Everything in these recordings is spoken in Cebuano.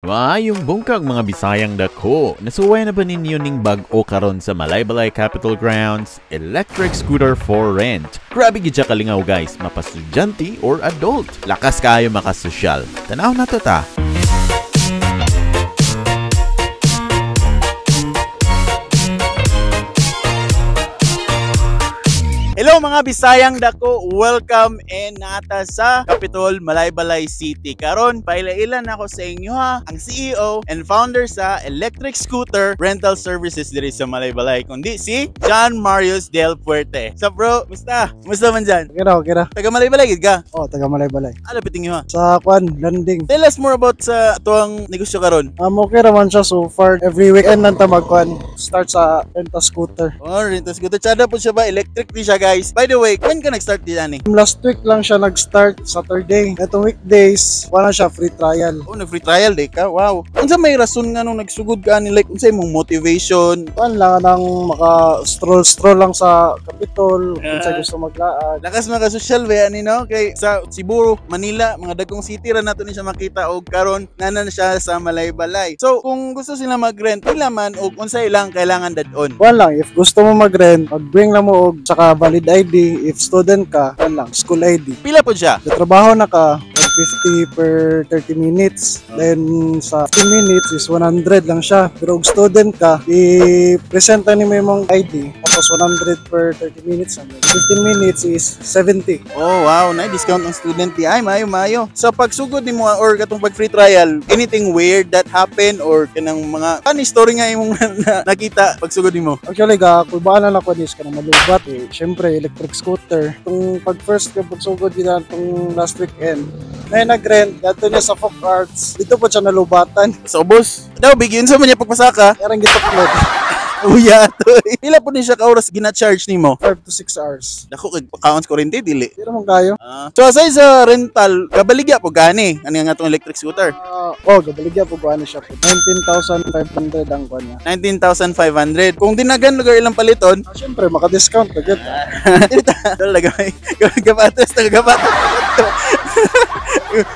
Maayong buntag, mga Bisayang dako. Nasuway na ba ninyo ning bag-o karon sa Malaybalay Capitol Grounds? Electric scooter for rent. Grabe gid siya kalingaw, guys, mapastudyante or adult. Lakas kaayo makasosyal. Tanaw na to ta. Hello, mga Bisayang dako, welcome and naa ta sa Capitol, Malaybalay City. Karon, paila-ila na ako sa inyo ha, ang CEO and founder sa Electric Scooter Rental Services diri sa Malaybalay, kundi si John Marius Del Fuerte. So bro, musta? Musta man dyan? Okay ra, okay ra. Taga Malaybalay gid ka? Oh, taga Malaybalay. Ala piting ha. Sa kwan, landing. Tell us more about sa atuang negosyo karon. Okay ra man siya so far. Every weekend lang ta magkwan. Start sa renta scooter. Oh, rental scooter. Tsada po siya ba? Electric di siya, guys. By the way, when ka nag-start din ani? Last week lang siya nag-start, Saturday. Itong weekdays, wala siya, free trial. Oh, nag-free trial day ka? Wow. Unsa may rason nga nung nagsugod ka ani, like unsa imong motivation? Kwan lang nang maka stroll-stroll lang sa Capitol, kung sa gusto maglaag. Lakas mga social ba ani, no? Kay sa Cebu, Manila, mga dagkong city ra nato ni siya makita og karon nana na siya sa Malaybalay. So, kung gusto sila mag-rent, pila man og unsa ilang kailangan dad-on? Kwan lang, if gusto mo mag-rent, mag-bring lang mo og saka valid ID. If student ka, kwan lang, school ID. Pila po siya? Sa trabaho na ka, 150 per 30 minutes. Then sa 15 minutes is 100 lang siya. Pero kung student ka, i-present na nimo imong ID. Tapos 100 per 30 minutes. And then 15 minutes is 70. Oh, wow, na discount ang student di. Ay, maayo, maayo. Sa pagsugod nimo or katong pag free trial, anything weird that happened or kanang mga funny story nga imong nakita pagsugod nimo? Actually, ga, kulbaan na ako is kanang malubat eh. Siyempre, electric scooter. Itong pag first ka pagsugod gina itong last weekend, na nag-rent, dato niya sa folk arts, dito po siya nalubatan. Sa ubos. Daw bigyan sa man niya pagpasaka. Kaya rin gituklod. Uya to. Pila po ni siya ka oras gina-charge nimo? 5 to 6 hours. Dako kag kaon sa kuryente dili. Di naman kayo. Ah, so aside sa rental, kabaligya po gani ani nga atong electric scooter? Oh, gabaligya po ko ano siya po. 19,500 ang kuha niya. 19,500. Kung dinagan lugar ilang paliton, Ah, syempre, maka-discount ka gyud. Talaga may gapatos, gapatos.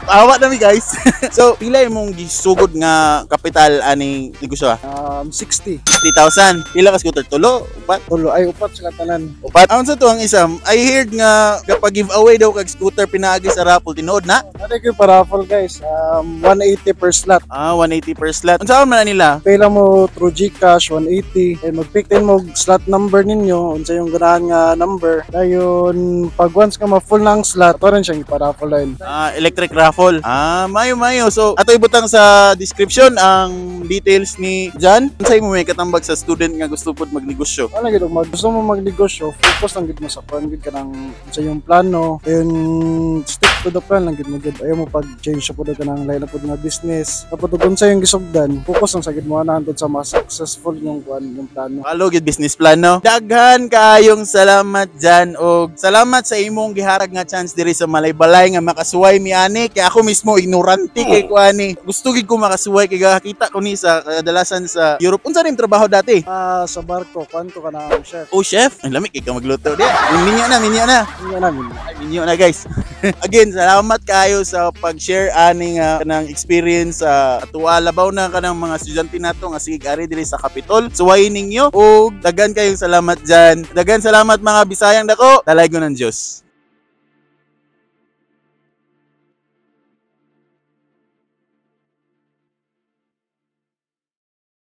Awa na mi, guys. So, pila imong gisugod nga kapital aning negosyo ah? 60. 60,000. Pila ka scooter? Tulo? Upat? Tulo, ay upat sila tanan. Upat. Aon sa to ang isa, I heard nga kapag giveaway daw kag scooter pinaagi sa raffle, tinuod na? Ano ko para raffle, guys? 180 per slot. Ah, 180 per slot. Unsa man na nila? Pay lang mo through GCash, 180. Eh, mag-pick din mo og slot number ninyo, unsa yung ganahan nga number. Dayon, pag once ka ma-full na ang slot, ito rin siyang iparaffle line. Ah, electric raffle. Ah, mayo mayo. So, ato ibutang sa description ang details ni Jan. Unsay mo may katambag sa student nga gusto pod magnegosyo? Wala gid mag gusto mo magnegosyo, focus lang gid mo sa kuan gid kanang sa iyong plano. Then stick to the plan lang gid mo gid. Ayaw mo pag change sa pud kanang lain na pud nga business. Tapos kung sa iyong gisugdan, focus lang sa gid mo ana hantod sa mas successful yung kuan yung plano. Follow gid business plan, no. Daghan kaayong salamat, Jan, og salamat sa imong giharag nga chance diri sa Malaybalay nga makasuway mi ani kay ako mismo ignorante kay ko ani. Gusto gid ko makasuway kay gakita ko ni sa kadalasan sa Europe. Unsa rin trabaho dati? Ah, sa barko, kuan ko kanang chef. Oh, chef. Ang lami kay ka magluto diya. Minyo na, minyo na. Inyo namin. Ay, minyo na, guys. Again, salamat kayo sa pag-share ani nga kanang experience sa atuwa labaw na kanang mga estudyante nato nga sige ari diri sa Capitol. Suwayin ninyo og daghan kayong salamat diyan. Daghan salamat, mga Bisayang dako. Dalaygon ng Dios.